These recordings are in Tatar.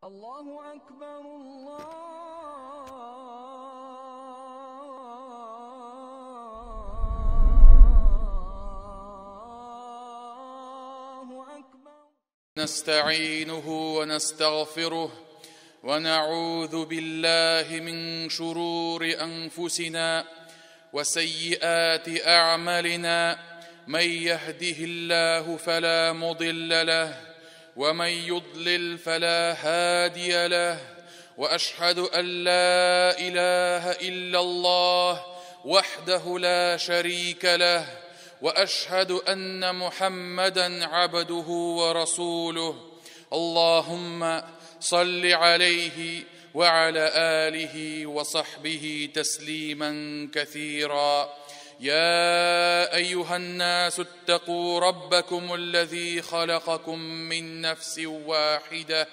Allahu akbar, Allahu akbar. نستعينه ونستغفره ونعوذ بالله من شرور أنفسنا وسيئات أعمالنا، من يهده الله فلا مضل له ومن يضلل فلا هادي له، وأشهد أن لا إله إلا الله وحده لا شريك له، وأشهد أن محمدا عبده ورسوله. اللهم صل عليه وعلى آله وصحبه تسليما كثيرا. يا أيها الناس اتقوا ربكم الذي خلقكم من نفس واحدة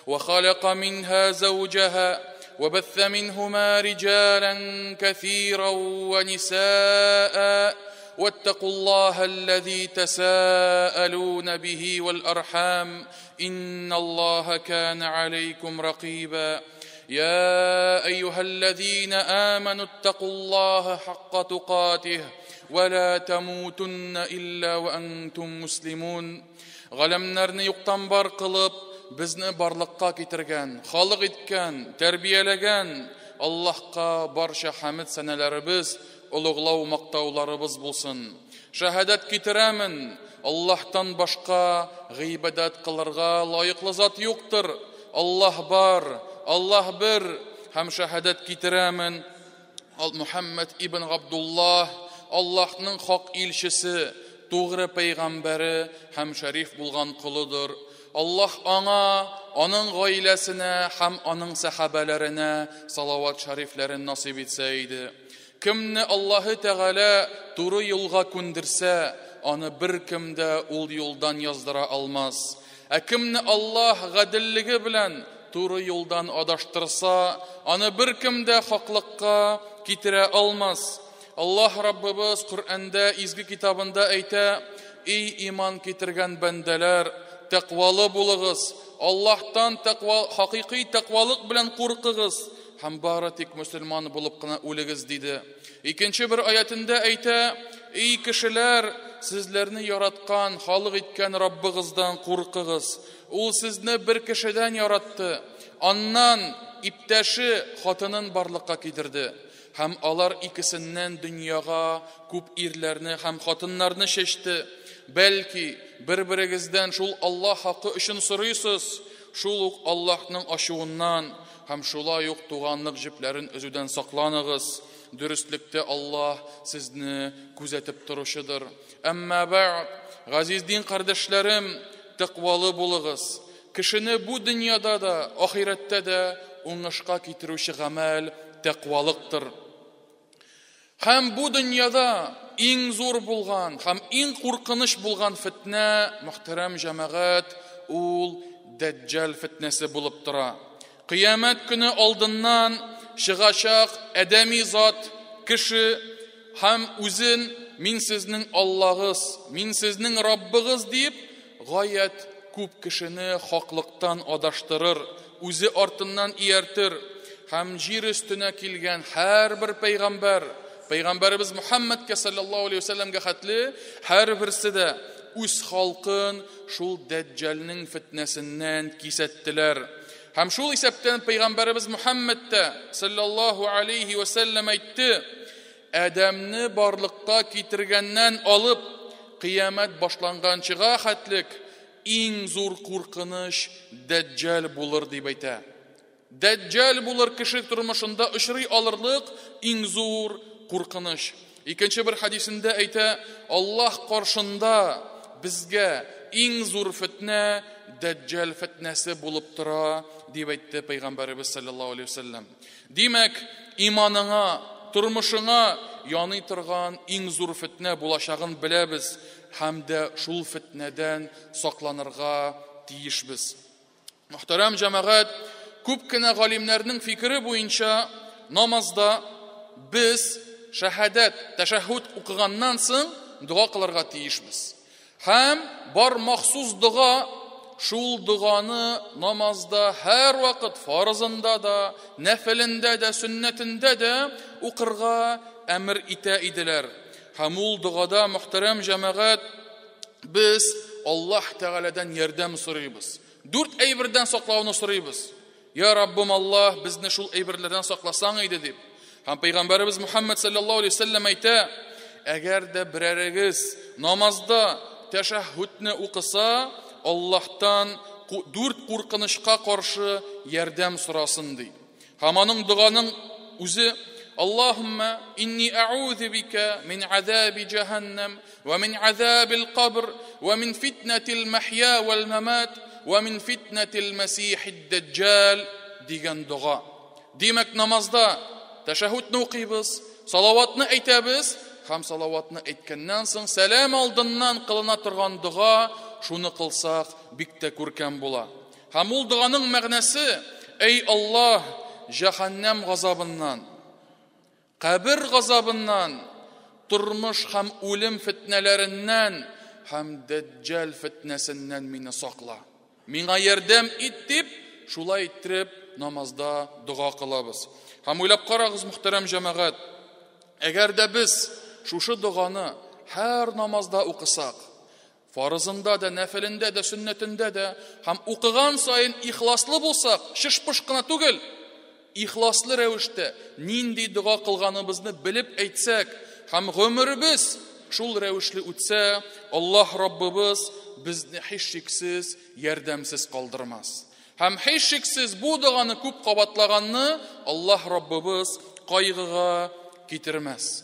وخلق منها زوجها وبث منهما رجالا كثيرا ونساء، واتقوا الله الذي تساءلون به والأرحام إن الله كان عليكم رقيبا. يا أيها الذين آمنوا اتقوا الله حق تقاته ولا تموتن إلا وأنتم مسلمون. Ғаләмнәрне юктан бар кылып, безне барлыкка китергән, халык иткән, тәрбияләгән Аллаһка барча хәмд сәнәләребез, олуглау мактауларыбыз булсын. Шәһадәт китерәмен, Аллаһтан башка гыйбадәт кылырга лаеклы зат юктыр. Аллаһ бар, Аллаһ бер. Һәм шәһадәт китерәмен, Мухаммад ибн Габдуллаһ Аллаһның хак илчесе, тугры пәйгамбәре һәм шәриф булган колыдыр. Аллаһ аңа, аның гаиләсенә һәм аның сәхабәләренә салават шәрифләрен насыйп итсә иде. Кемне Аллаһы Тәгалә туры юлга күндерсә, аны бер кем дә ул юлдан яздыра алмас. Ә кемне Аллаһ гаделлеге белән туры юлдан адаштырса, аны бер кем дә хаклыкка китерә алмас. Аллаһ Раббыбыз Коръәндә, изге китабында әйтә: "Эй иман китергән бәндәләр, тәкъвалы булыгыз, Аллаһтан тәкъва, хакыйкый тәкъвалык белән куркыгыз һәм бары тик мөселман булып кына үлегез" диде. Икенче бер аятында әйтә: "Эй кешеләр, сезләрне яраткан, халык иткән Раббыгыздан куркыгыз. Ул сезне бер кешедән яратты, аннан иптәше хатынын барлыкка китерде. Һәм алар икесеннән дөньяга күп ирләрне һәм хатыннарны чәчте. Бәлки бер-берегездән шул Аллаһ хакы өчен сорыйсыз, шул ук Аллаһның ачуыннан һәм шулай ук туганлык җепләрен өзүдән сакланыгыз. Дөреслектә Аллаһ сезне күзәтеп торучыдыр. Әмма бәгъд, газиз дин кардәшләрем, тәкъвалы булыгыз. Кешене бу дөньяда да, ахирәттә дә уңышка китерүче гамәл тәкъвалыктыр. Һәм бу дөньяда иң зур булган һәм иң куркыныч булган фитнә, мөхтәрәм җәмәгать, ул Дәҗҗал фитнәсе булып тора. Кыямәт көне алдыннан чыгачак адәми зат, кеше һәм үзен мин сезнең Аллаһыгыз, мин сезнең Раббыгыз дип гаять күп кешене хаклыктан адаштырыр, үзе артыннан ияртер. Һәм җир өстенә килгән һәрбер пәйгамбәр, пәйгамбәребез Мухаммадка саллаллаһу алейһи ва сәлләмгә хәтле һәрберсе дә үз халкын шул Дәҗҗалның фитнәсеннән кисәттеләр. Һәм шул исәптән пәйгамбәребез Мухаммад та саллаллаһу алейһи ва сәлләм әйтте: Адәмне барлыкка китергәннән алып кыямәт башланганчыга хәтлек иң зур куркыныч Дәҗҗал булыр дип әйтә. Дәҗҗал булыр кеше тормышында очрый алырлык иң зур куркыныч. Икенче бер хадисендә әйтә: Аллаһ каршында безгә иң зур фитнә Дәҗҗал фитнәсе булып тора дип әйтте пәйгамбәребез саллаллаһу алейһи ва сәлләм. Димәк, иманыңа, тормышыңа яный торган иң зур фитнә булачагын беләбез һәм дә шул фитнәдән сакланырга тиешбез. Мөхтәрәм җәмәгать, күп кенә галимнәрнең фикере буенча намазда без шәһадәт, тәшәһһүд укыганнан соң дога кылырга тиешбез. Һәм бар махсус дога шул доганы намазда һәрвакыт фарызында да, нәфелендә дә, сөннәтендә дә укырга әмер итә иделәр. Һәм ул догада, мөхтәрәм җәмәгать, без Аллаһ Тәгаләдән ярдәм сорыйбыз. Дүрт әйбердән саклауны сорыйбыз. Я Раббым Аллаһ, безне шул әйберләрдән сакласаң иде дип. Һәм Пәйгамбәребез Мухаммад саллаллаһу алейһи вәсәлләм әйтә, әгәр дә берәрегез намазда тәшәһһүдне укыса, Аллаһтан дүрт куркынычка каршы ярдәм сорасын ди. Һәм аның доганың үзе: Аллаһумма инни а'узу бика мин азаби җәһәннәм ва мин азабил кабр ва мин фитнатил махья вал мамат ва мин фитнатил масихид даҗҗал дигән дога. Димәк, намазда тәшәһһүдне укыйбыз, салаватны әйтәбез, һәм салаватны әйткәннән соң сәлам алдыннан кылына торган дога, шуны кылсак бик тә күркәм була. Һәм ул доганың мәгънәсе: Эй Аллаһ, җәһәннәм газабыннан, кабер газабыннан, тормыш һәм үлем фитнәләреннән һәм дәҗҗал фитнәсеннән мине сакла. Миңа ярдәм ит дип, шулай иттереп намазда дога кылабыз. Һәм уйлап карагыз, мөхтәрәм җәмәгать, әгәр дә без шушы доганы һәр намазда укысак, фарызында да, нәфелендә дә, сөннәтендә дә, һәм укыган саен ихласлы булсак, шыш-пыш кына түгел, ихласлы рәвештә нинди дога кылганыбызны белеп әйтсәк, һәм гомеребез шул рәвешле үтсә, Аллаһ Раббыбыз безне һичшиксез ярдәмсез калдырмас. Һәм һичшиксез бу доганы күп кабатлаганны Аллаһ Раббыбыз кайгыга китермәс.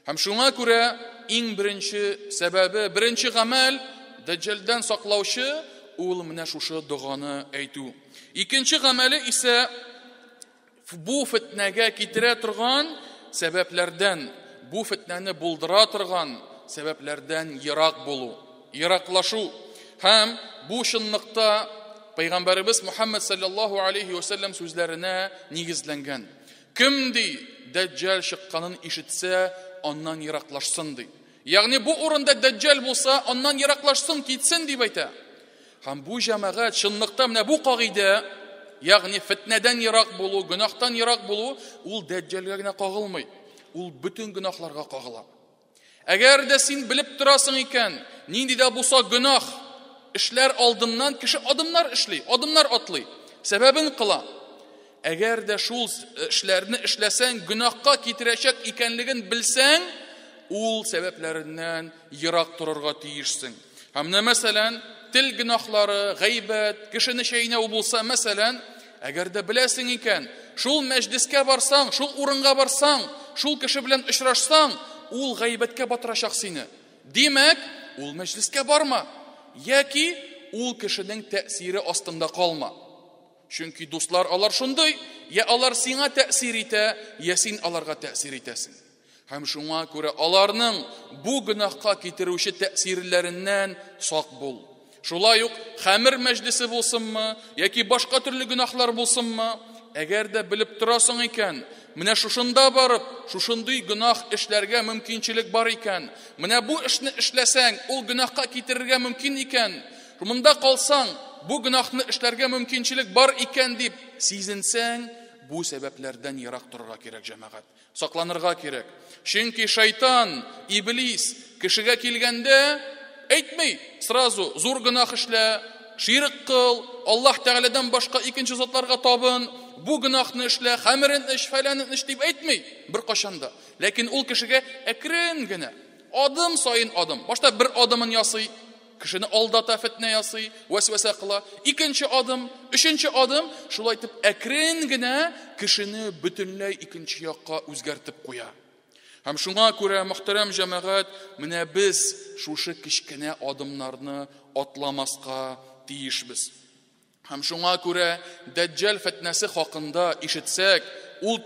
Һәм шуңа күрә иң беренче сәбәбе, беренче гамәл Дәҗҗалдән саклаучы ул менә шушы доганы әйтү. Икенче гамәле исә бу фитнәгә китерә торган сәбәпләрдән, бу фитнәне булдыра торган сәбәпләрдән ерак булу, ераклашу. Һәм бу чынлыкта Пәйгамбәребез Мухаммад саллаллаһу алейхи ва саллям сүзләренә нигезләнгән. Кем ди Дәҗҗал чыкканын ишетсә, аннан ераклашсын ди. Ягъни бу урында Дәҗҗал булса, аннан ераклашсын, китсен дип әйтә. Һәм бу җәмәгать чынлыкта менә бу кагыйдә, ягъни фитнәдән ерак булу, гөнаһтан ерак булу, ул Дәҗҗалгә генә кагылмый, ул бөтен гөнаһларга кагыла. Әгәр дә син белеп торасың икән, нинди дә булса гөнаһ эшләр алдыннан кеше адымнар эшли, адымнар атлый, сәбәбен кыла. Әгәр дә шул эшләрне эшләсәң, гөнаһка китерәчәк икәнлеген белсәң, ул сәбәпләреннән ерак торырга тиешсең. Һәм менә мәсәлән, тел гөнаһлары, гайбәт, кешене чәйнәү булса, мәсәлән, әгәр дә беләсең икән, шул мәҗлескә барсаң, шул урынга барсаң, шул кеше белән очрашсаң, ул гайбәткә батырачак сине. Димәк, ул мәҗлескә барма, яки ул кешенең тәэсире астында калма. Чөнки дуслар алар шундый, я алар сиңа тәэсир итә, я син аларга тәэсир итәсең. Һәм шуңа күрә аларның бу гөнаһка китерүче тәэсирләреннән сак бул. Шулай ук хәмер мәҗлесе булсынмы, яки башка төрле гөнаһлар булсынмы, әгәр дә белеп торасың икән, менә шушында барып, шушындый гөнаһ эшләргә мөмкинчелек бар икән, менә бу эшне эшләсәң, ул гөнаһка китерергә мөмкин икән, монда калсаң, бу гөнаһны эшләргә мөмкинчелек бар икән дип сизенсәң, бу сәбәпләрдән ерак торырга кирәк, җәмәгать. Сакланырга кирәк. Чөнки шайтан, иблис кешегә килгәндә әйтми, сразу зур гөнаһ эшлә, ширк кыл, Аллаһ Тәгаләдән башка икенче затларга табын, бу гөнаһны эшлә, хәмерен эч, фәләнен эч дип әйтми бер кашан да. Ләкин ул кешегә әкрен генә, адым саен адым, башта бер адымын ясый, кешене алдата, фитнә ясый, вәсвәсә кыла. Икенче адым, өченче адым, шулай итеп әкрен генә кешене бөтенләй икенче якка үзгәртеп куя. Һәм шуңа күрә, мөхтәрәм җәмәгать, менә без шушы кечкенә адымнарны атламаска тиешбез. Һәм шуңа күрә Дәҗҗал фитнәсе хакында ишетсәк, ул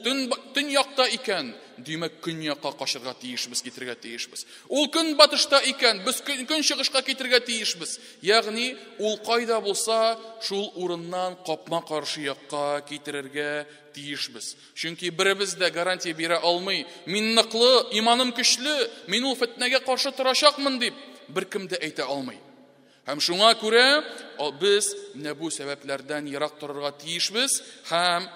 төньякта икән, димәк, көньякка качырга тиешбез, китергә тиешбез. Ул көнбатышта икән, без көнчыгышка китергә тиешбез. Ягъни, ул кайда булса, шул урыннан капма-каршы якка китерергә тиешбез. Чөнки беребез дә гарантия бирә алмый. Мин ныклы, иманым көчле, мин ул фитнәгә каршы торачакмын дип беркем дә әйтә алмый. Һәм шуңа күрә без менә бу сәбәпләрдән ерак торырга тиешбез һәм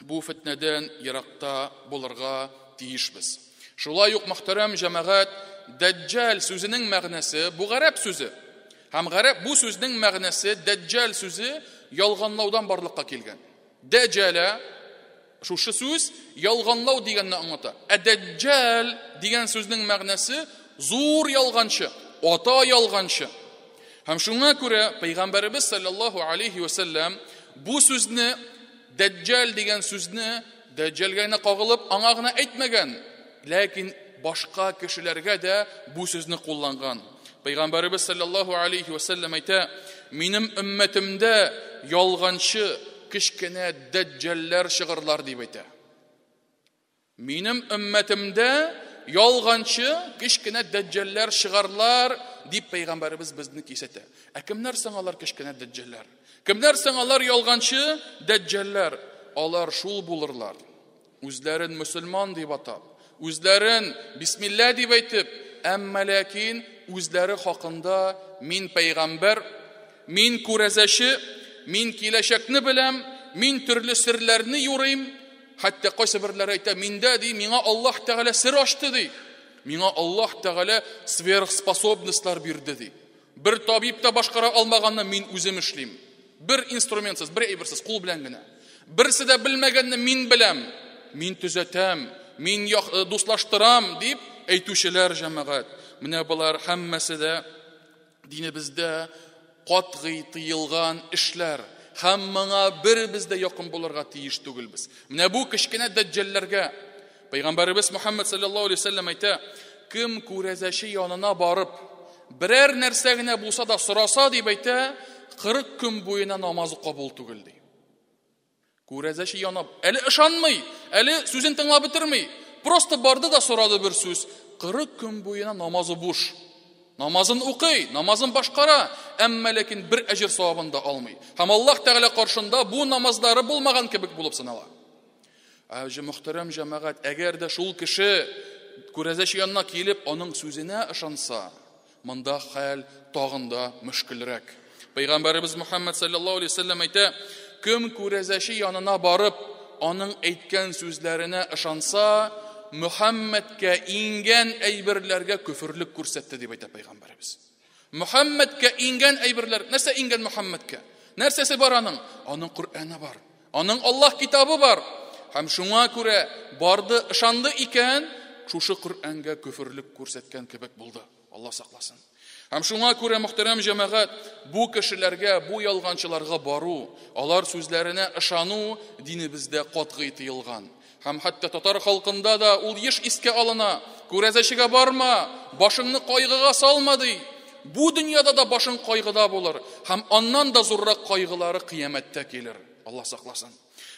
бу фетнәдән еракта булырга тиешбез. Шулай ук, мөхтәрәм җәмәгать, дәҗҗал сүзенең мәгънәсе бу гарәп сүзе. Һәм гарәп бу сүзнең мәгънәсе дәҗҗал сүзе ялганлаудан барлыкка килгән. Дәҗҗәлә шушы сүз ялганлау дигәнне аңлата. Ә дәҗҗал дигән сүзнең мәгънәсе зур ялганчы, ата ялганчы. Һәм шуңа күрә Пәйгамбәребез саллаллаһу алейхи ва саллям бу сүзне дәҗҗал дигән сүзне дәҗҗалгә генә кагылып аңа гына әйтмәгән, ләкин башка кешеләргә дә бу сүзне кулланган. Пәйгамбәребез саллаллаһу алейхи ва саллям әйтә: "Минем өммәтемдә ялганчы кечкенә дәҗҗалләр чыгарлар" дип әйтә. Минем өммәтемдә ялганчы кечкенә дәҗҗалләр чыгарлар дип Пәйгамбәребез безне кисәтә. Ә кемнәр соң алар кечкенә дәҗҗалләр? Кемнәр соң алар ялганчы дәҗҗалләр? Алар шул булырлар. Үзләрен мөселман дип атап, үзләрен бисмилла дип әйтеп, әмма ләкин үзләре хакында мин пәйгамбәр, мин күрәзәче, мин киләчәкне беләм, мин төрле серләрне юрыйм. Хәтта кайсы берләре әйтә, миндә ди, миңа Аллаһ Тәгалә сер ачты ди. Миңа Аллаһ Тәгалә сверхспособностьлар бирде ди. Бер табиб та башкара алмаганны мин үзем эшлим. Бер инструментсыз, бер әйберсез, кул белән генә. Берсе дә белмәгәнне мин беләм. Мин төзәтәм, мин дуслаштырам дип әйтүчеләр җәмәгать. Менә болар һәммәсе дә динебездә катгый тыелган эшләр. Һәм моңа беребез дә якын булырга тиеш түгелбез. Менә бу кечкенә дәҗҗалләргә Пәйгамбәребез Мухаммад саллаллаһу алейһи вәсәлләм әйтә: кем күрәзәче янына барып, берәр нәрсә генә булса да сораса дип әйтә, 40 көн буена намазы кабул түгел ди. Күрәзәче янап, әле ышанмый, әле сүзен тыңлап бетерми. Просто барды да сорады бер сүз. 40 көн буена намазы буш. Намазын укый, намазын башкара, әмма ләкин бер әҗер савабын да алмый. Һәм Аллаһ Тәгалә каршында бу намазлары булмаган кебек булып санала. Ә мөхтәрәм җәмәгать, әгәр дә шул кеше күрәзәче янына килеп, аның сүзенә ышанса, монда хәл тагын да мөшкелрәк. Пәйгамбәребез Мухаммад саллаллаһу алейһи вәсәлләм әйтә: кем күрәзәче янына барып, аның әйткән сүзләренә ышанса, Мөхәммәдкә иңгән әйберләргә көферлек күрсәтте дип әйтә Пәйгамбәребез. Мөхәммәдкә иңгән әйберләр, нәрсә иңгән Мөхәммәдкә? Нәрсәсе бар аның? Аның Коръәне бар. Аның Аллаһ китабы бар. Һәм шуңа күрә барды, ышанды икән, шушы Коръәнгә көферлек күрсәткән кебек булды. Аллаһ сакласын. Һәм шуңа күрә, мөхтәрәм җәмәгать, бу кешеләргә, бу ялганчыларга бару, алар сүзләренә ышану динебездә катгый тыелган. Һәм хәтта татар халкында да ул еш искә алына. Күрәзәчегә барма, башыңны кайгыга салма ди. Бу дөньяда да башың кайгыда булыр, һәм аннан да зуррак кайгылары кыямәттә килер. Аллаһ сакласын.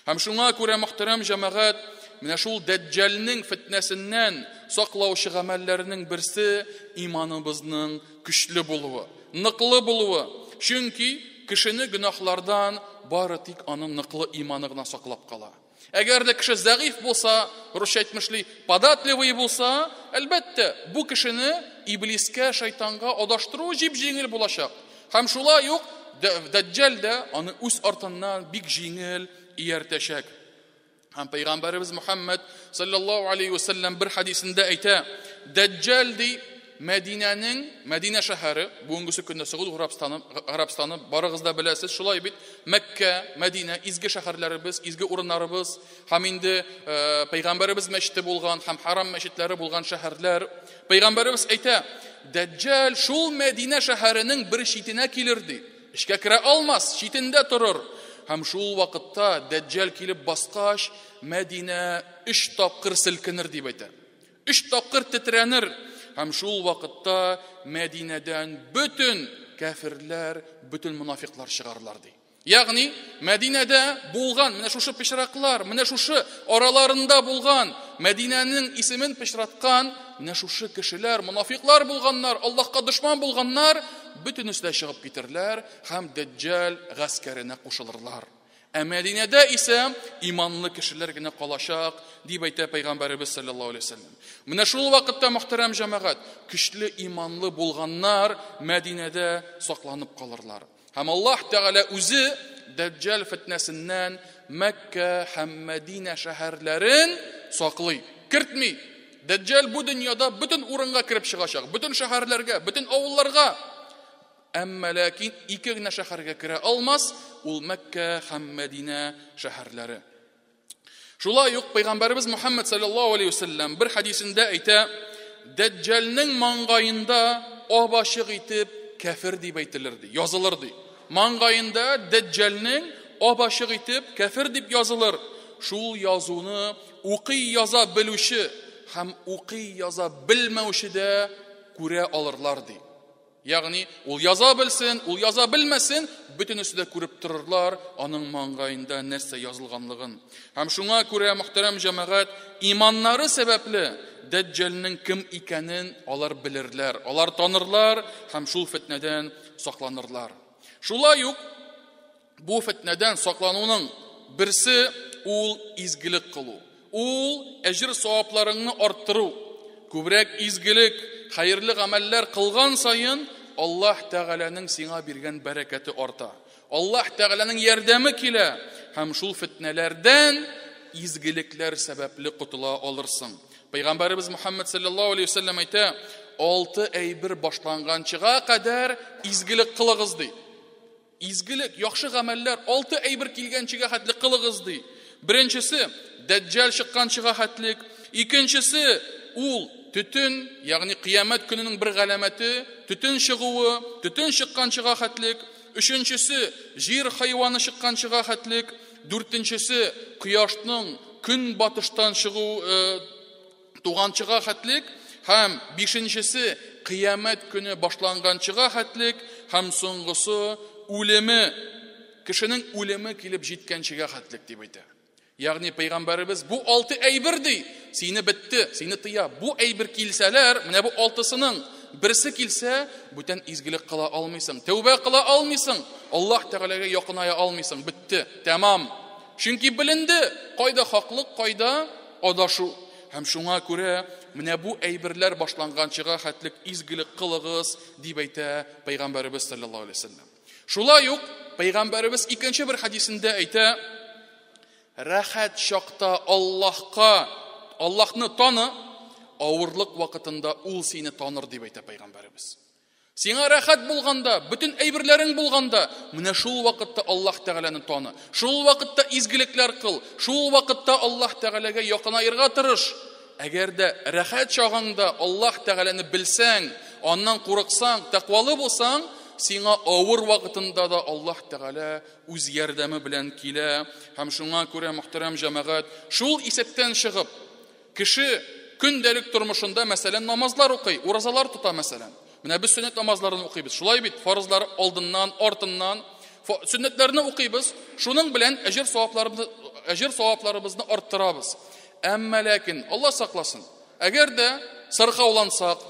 Һәм шуңа күрә, мөхтәрәм җәмәгать, менә шул дәҗҗалнең фитнәсеннән саклаучы гамәлләренең берсе иманыбызның көчле булуы, ныклы булуы. Чөнки кешене гөнаһлардан бары тик аның ныклы иманы гына саклап кала. Әгәр дә кеше зәгыйф булса, русча әйтмешли, податливый булса, әлбәттә, бу кешене иблискә, шайтанга адаштыру җип-җиңел булачак. Һәм шулай ук дәҗҗал дә аны үз артыннан бик җиңел ияртәчәк. Һәм Пәйгамбәребез Мухаммад саллаллаһу алейхи вәсәлләм бер хадисендә әйтә: Дәҗҗал ди Мәдинәнең, Мәдинә шәһәре, бүгенгесе көндә Согуд Гарәбстаны, барыгыз да беләсез, шулай бит, Мәккә, Мәдинә, изге шәһәрләребез, изге урыннарыбыз, һәм инде Пәйгамбәребез мәчете булган һәм харам мәчетләре булган шәһәрләр. Пәйгамбәребез әйтә: Дәҗҗал шул Мәдинә шәһәренең бер читенә килер ди. Эчкә керә алмас, читендә торыр. Һәм шул вакытта Дәҗҗал килеп баскач, Мәдинә 3 тапкыр селкенер дип әйтә. 3 тапкыр тетрәнер. Һәм шул вакытта Мәдинәдән бөтен кәферләр, бөтен мунафиклар чыгарлар ди. Ягъни Мәдинәдә булган менә шушы пычраклар, менә шушы араларында булган, Мәдинәнең исемен пычраткан менә шушы кешеләр, мунафиклар булганнар, Аллаһка дошман булганнар, бөтенесе дә чыгып китерләр һәм Дәҗҗал гаскәренә кушылырлар. Ә Мәдинәдә исә иманлы кешеләр генә калачак, дип әйтә Пәйгамбәребез саллаллаһу алейһи вәсәлләм. Менә шул вакытта, мөхтәрәм җәмәгать, көчле иманлы булганнар Мәдинәдә сакланып калырлар. Һәм Аллаһ Тәгалә үзе Дәҗҗал фитнәсеннән Мәккә һәм Мәдинә шәһәрләрен саклый, кертми. Дәҗҗал бу дөньяда бөтен урынга кереп чыгачак, бөтен шәһәрләргә, бөтен авылларга. Әмма ләкин ике генә шәһәргә керә алмас, ул Мәккә һәм Мәдинә шәһәрләре. Шулай ук Пәйгамбәребез Мухаммад саллаллаһу алейһи вәсәлләм бер хәдисендә әйтә, Дәҗҗалнең маңгаенда ап-ачык итеп кәфер дип әйтелер ди, язылыр ди. Маңгаенда Дәҗҗалнең ап-ачык итеп кәфер дип язылыр. Шул язуны укый яза белүче һәм укый яза белмәүче дә күрә алырлар ди. Ягъни, ул яза белсен, ул яза белмәсен, бөтенесе дә күреп торырлар аның маңгаенда нәрсә язылганлыгын. Һәм шуңа күрә, мөхтәрәм җәмәгать, иманнары сәбәпле Дәҗҗалнең кем икәнен алар белерләр, алар танырлар һәм шул фитнәдән сакланырлар. Шулай ук бу фитнәдән саклануның берсе ул изгелек кылу. Ул әҗер савапларыңны арттыру. Күбрәк изгелек, хәерле гамәлләр кылган саен Аллаһ Тәгаләнең сиңа биргән бәрәкәте арта. Аллаһ Тәгаләнең ярдәме килә һәм шул фитнәләрдән изгелекләр сәбәпле котыла алырсың. Пәйгамбәребез Мухаммад саллаллаһу алейһи вәсәлләм әйтә, алты әйбер башланганчыга кадәр изгелек кылыгыз ди. Изгелек, яхшы гамәлләр алты әйбер килгәнчегә хәтле кылыгыз ди. Беренчесе Дәҗҗал чыкканчыга хәтлек, икенчесе ул төтен, ягъни кыямәт көненең бер галәмәте, төтен чыгуы, төтен чыкканчыга хәтлек, өченчесе җир хайваны чыкканчыга хәтлек, дүртенчесе кояшның көн батыштан чыгу туганчыга хәтлек һәм бишенчесе кыямәт көне башланганчыга хәтлек һәм соңгысы үлеме, кешенең үлеме килеп җиткәнчегә хәтлек дип әйтә. Ягъни пәйгамбәребез бу алты әйбер ди, сине бетте, сине тыя. Бу әйбер килсәләр, менә бу алтысының берсе килсә, бүтән изгелек кыла алмыйсың, тәүбә кыла алмыйсың, Аллаһ Тәгаләгә якыная алмыйсың, бетте, тәмам. Чөнки беленде, кайда хаклык, кайда адашу. Һәм шуңа күрә менә бу әйберләр башланганчыга хәтлек изгелек кылыгыз, дип әйтә пәйгамбәребез саллаллаһу алейһи вәсәлләм. Шулай ук пәйгамбәребез икенче бер хәдисендә әйтә, рәхәт чакта Аллаһка, Аллаһны таны, авырлык вакытында ул сине таныр, дип әйтә пәйгамбәребез. Сиңа рәхәт булганда, бөтен әйберләрең булганда, менә шул вакытта Аллаһ Тәгаләне таны. Шул вакытта изгелекләр кыл. Шул вакытта Аллаһ Тәгаләгә якынаерга тырыш. Әгәр дә рәхәт чагыңда Аллаһ Тәгаләне белсәң, аннан курыксаң, тәкъвалы булсаң, сиңа авыр вакытында да Аллаһ Тәгалә үз ярдәме белән килә. Һәм шуңа күрә, мөхтәрәм җәмәгать, шул исәптән чыгып, кеше көндәлек тормышында, мәсәлән, намазлар укый, уразалар тота, мәсәлән. Менә без сөннәт намазларын укыйбыз. Шулай бит, фарызлар алдыннан, артыннан сөннәтләрне укыйбыз. Шуның белән әҗер савапларыбызны арттырабыз. Әмма ләкин Алла сакласын, әгәр дә сырхаулансак,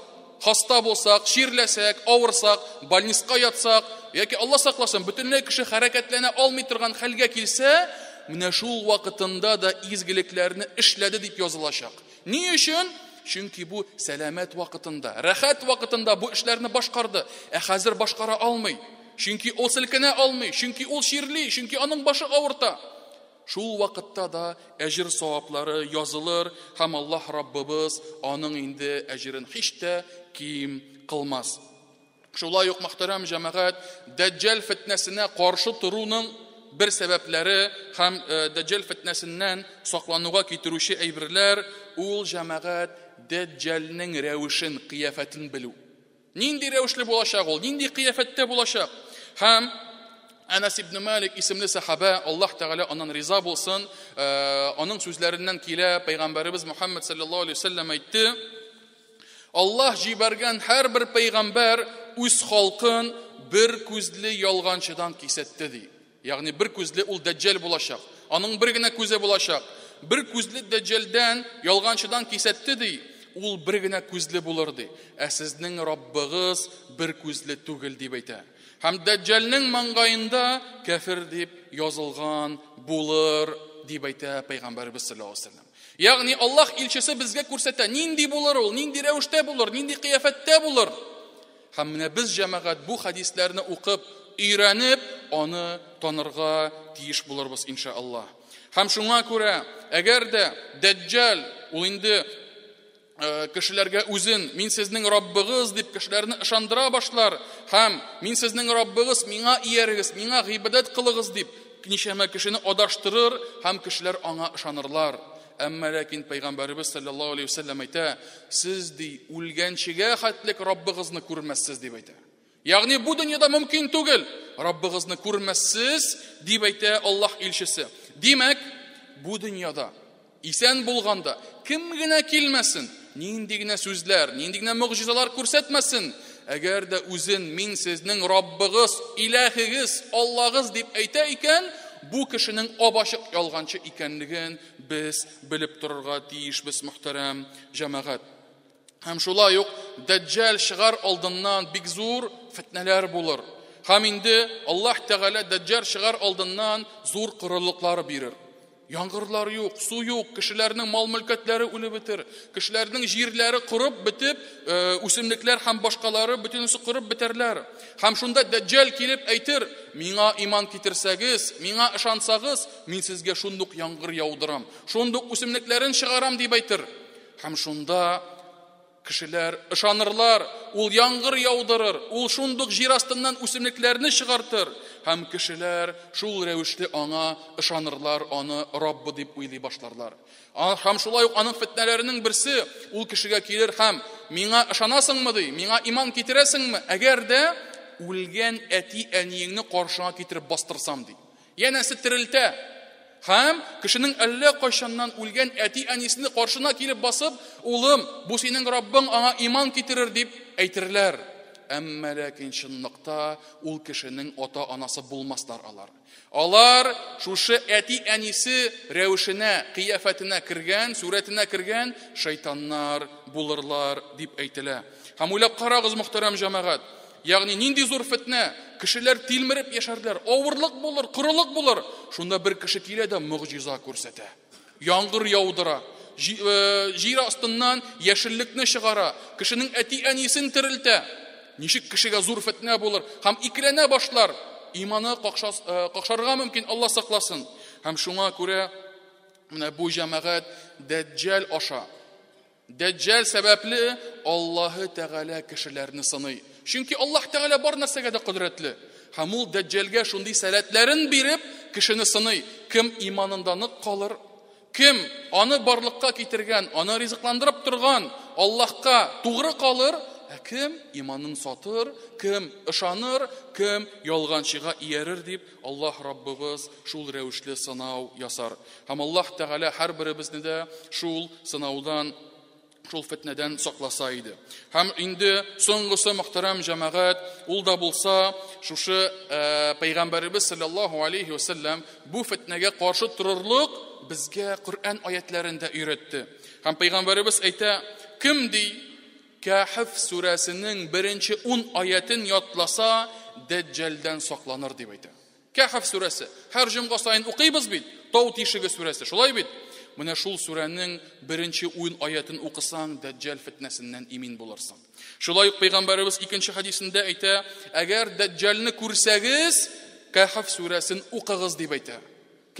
хаста булсак, чирләсәк, авырсак, больниска ятсак, яки Алла сакласын, бөтенләй кеше хәрәкәтләнә алмый торган хәлгә килсә, менә шул вакытында да изгелекләрне эшләде дип язылачак. Ни өчен? Чөнки бу сәламәт вакытында, рәхәт вакытында бу эшләрне башкарды, ә хәзер башкара алмый. Чөнки ул селкенә алмый, чөнки ул чирли, чөнки аның башы авырта. Шул вакытта да әҗер саваплары язылыр һәм Аллаһ Раббыбыз аның инде әҗерен һич тә ким кылмас. Шулай ук, мөхтәрәм җәмәгать, Дәҗҗал фитнәсенә каршы торуның бер сәбәпләре һәм Дәҗҗал фитнәсеннән саклануга китерүче әйберләр ул җәмәгать Дәҗҗалнең рәвешен, кыяфәтен белү. Нинди рәвешле булачак ул, нинди кыяфәттә булачак? Һәм Әнәс ибн Малик исемле сахаба, Аллаһ Тәгалә аннан риза булсын, аның сүзләреннән килә, пәйгамбәребез Мухаммад саллаллаһу алейһи вәсәлләм әйтте: Аллаһ җибәргән һәрбер пәйгамбәр үз халкын бер күзле ялганчыдан кисәтте ди. Ягъни бер күзле ул Дәҗҗал булачак. Аның бер генә күзе булачак. Бер күзле Дәҗҗалдән, ялганчыдан кисәтте ди. Ул бер генә күзле булыр ди. Ә сезнең Раббыгыз бер күзле түгел дип әйтә. Һәм Дәҗҗалның маңгаенда кәфер дип язылган булыр, дип әйтә Пәйгамбәребез саллаллаһу алейһи вәсәлләм. Ягъни Аллаһ илчесе безгә күрсәтә, нинди булыр ул, нинди рәвештә булыр, нинди кыяфәттә булыр. Һәм менә без җәмәгать бу хәдисләрне укып, өйрәнеп, аны танырга тиеш булырбыз иншааллаһ. Һәм шуңа күрә, әгәр дә Дәҗҗал ул инде кешеләргә үзен мин сезнең Раббыгыз дип кешеләрне ышандыра башлар һәм мин сезнең Раббыгыз, миңа иярегез, миңа гыйбадәт кылыгыз дип ничәмә кешене адаштырыр һәм кешеләр аңа ышанырлар. Әмма ләкин Пәйгамбәребез саллаллаһу алейһи вәсәлләм әйтә, сез ди үлгәнчегә хәтлек Раббыгызны күрмәссез дип әйтә. Ягъни бу дөньяда мөмкин түгел, Раббыгызны күрмәссез дип әйтә Аллаһ илчесе. Димәк, бу дөньяда исән булганда кем генә килмәсен, нинди генә сүзләр, нинди генә могҗизалар күрсәтмәсен, әгәр дә үзен мин сезнең Раббыгыз, иләһегез, Аллаһыгыз дип әйтә икән, бу кешенең ап-ачык ялганчы икәнлеген без белеп торырга тиешбез, мөхтәрәм җәмәгать. Һәм шулай ук Дәҗҗал чыгар алдыннан бик зур фитнәләр булыр. Һәм инде Аллаһ Тәгалә Дәҗҗал чыгар алдыннан зур корылыклар бирер. Яңгырлар юк, су юк, кешеләрнең мал-мөлкәтләре үлеп бетер, кешеләрнең җирләре корып бетеп, үсемлекләр һәм башкалары бөтенесе корып бетәрләр. Һәм шунда Дәҗҗал килеп әйтер, миңа иман китерсәгез, миңа ышансагыз, мин сезгә шундук яңгыр яудырам, шундук үсемлекләрен чыгарам дип әйтер. Һәм шунда кешеләр ышанырлар, ул яңгыр яудырыр, ул шундук җир астыннан үсемлекләрне чыгартыр, һәм кешеләр шул рәвешле аңа ышанырлар, аны Раббы дип уйлый башларлар. Һәм шулай ук аның фитнәләренең берсе, ул кешегә килер һәм миңа ышанасыңмы ди, миңа иман китерәсеңме? Әгәр дә үлгән әти-әниеңне каршыңа китереп бастырсам ди. Янәсе терелтә. Һәм кешенең әллә кайчаннан үлгән әти-әнисене каршына килеп басып, улым, бу синең Раббың аңа иман китерер дип әйтерләр. Әмма ләкин чынлыкта ул кешенең ата-анасы булмаслар алар. Алар шушы әти-әнисе рәвешенә, кыяфәтенә кергән, сурәтенә кергән шайтаннар булырлар дип әйтелә. Һәм уйлап карагыз, мөхтәрәм җәмәгать, ягъни нинди зур фитнә, кешеләр тилмереп яшәрләр, авырлык булыр, корылык булыр. Шунда бер кеше килә дә могҗиза күрсәтә. Яңгыр яудыра, җир астыннан яшеллекне чыгара, кешенең әти-әнисен терелтә. Ничек кешегә зур фитнә булыр? Һәм икеләнә башлар. Иманы какшарга мөмкин, Алла сакласын. Һәм шуңа күрә менә бу җәмәгать Дәҗҗал аша. Дәҗҗал сәбәпле Аллаһы Тәгалә кешеләрне сыный. Чөнки Аллаһ Тәгалә бар нәрсәгә дә кодрәтле. Һәм ул Дәҗҗалгә шундый сәләтләрен биреп кешене сыный. Кем иманында нык калыр, кем аны барлыкка китергән, аны ризыкландырып торган Аллаһка тугры калыр, ә кем иманын сатыр, кем ышаныр, кем ялганчыга иярер дип Аллаһ Раббыбыз шул рәвешле сынау ясар. Һәм Аллаһ Тәгалә һәрберебезне дә шул сынаудан, шул фитнәдән сакласа иде. Һәм инде соңгысы, мөхтәрәм җәмәгать, ул да булса шушы Пәйгамбәребез саллаллаһу алейхи вәсәлләм бу фитнәгә каршы торырлык безгә Коръән аятләрендә өйрәтте. Һәм Пәйгамбәребез әйтә, кем ди Кәһф сүрәсенең беренче 10 аятын ятласа, Дәҗҗалдән сакланыр дип әйтә. Кәһф сүрәсе. Һәр җомга саен укыйбыз бит, Тау тишеге сүрәсе, шулай бит? Менә шул сүрәнең беренче 10 аятын укысаң, Дәҗҗал фитнәсеннән имин булырсың. Шулай ук Пәйгамбәребез икенче хәдисендә әйтә, әгәр Дәҗҗалны күрсәгез, Кәһф сүрәсен укыгыз дип әйтә.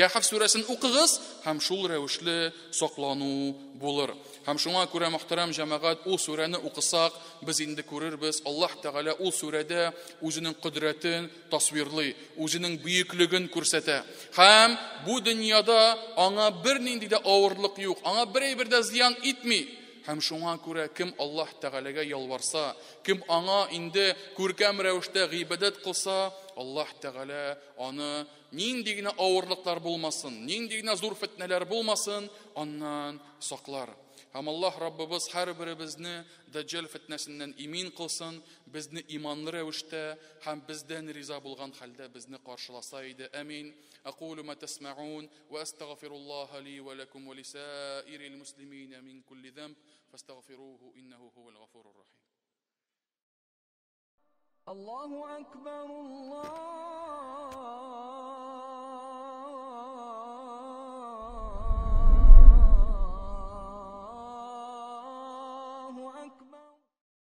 Кәһф сүрәсен укыгыз һәм шул рәвешле саклану булыр. Һәм шуңа күрә, мөхтәрәм җәмәгать, ул сүрәне укысак, без инде күрербез, Аллаһ Тәгалә ул сүрәдә үзенең кодрәтен тасвирлый, үзенең бөеклеген күрсәтә. Һәм бу дөньяда аңа бернинди дә авырлык юк, аңа бер әйбер дә зыян итми. Һәм шуңа күрә кем Аллаһ Тәгаләгә ялварса, кем аңа инде күркәм рәвештә гыйбадәт кылса, Аллаһ Тәгалә аны нинди генә авырлыклар булмасын, нинди генә зур фитнәләр булмасын, аннан саклар. Һәм Аллаһ Раббыбыз һәрберебезне Дәҗҗал фитнәсеннән имин кылсын, безне иманлы рәвештә һәм бездән риза булган хәлдә безне каршыласа иде. Амин. Акулу ма тасмаун ва астагфируллаһа ли ва лакум ва лисаирил муслимина мин кулли замб фастагфируху иннаху хувал гафурур рахим. الله أكبر الله.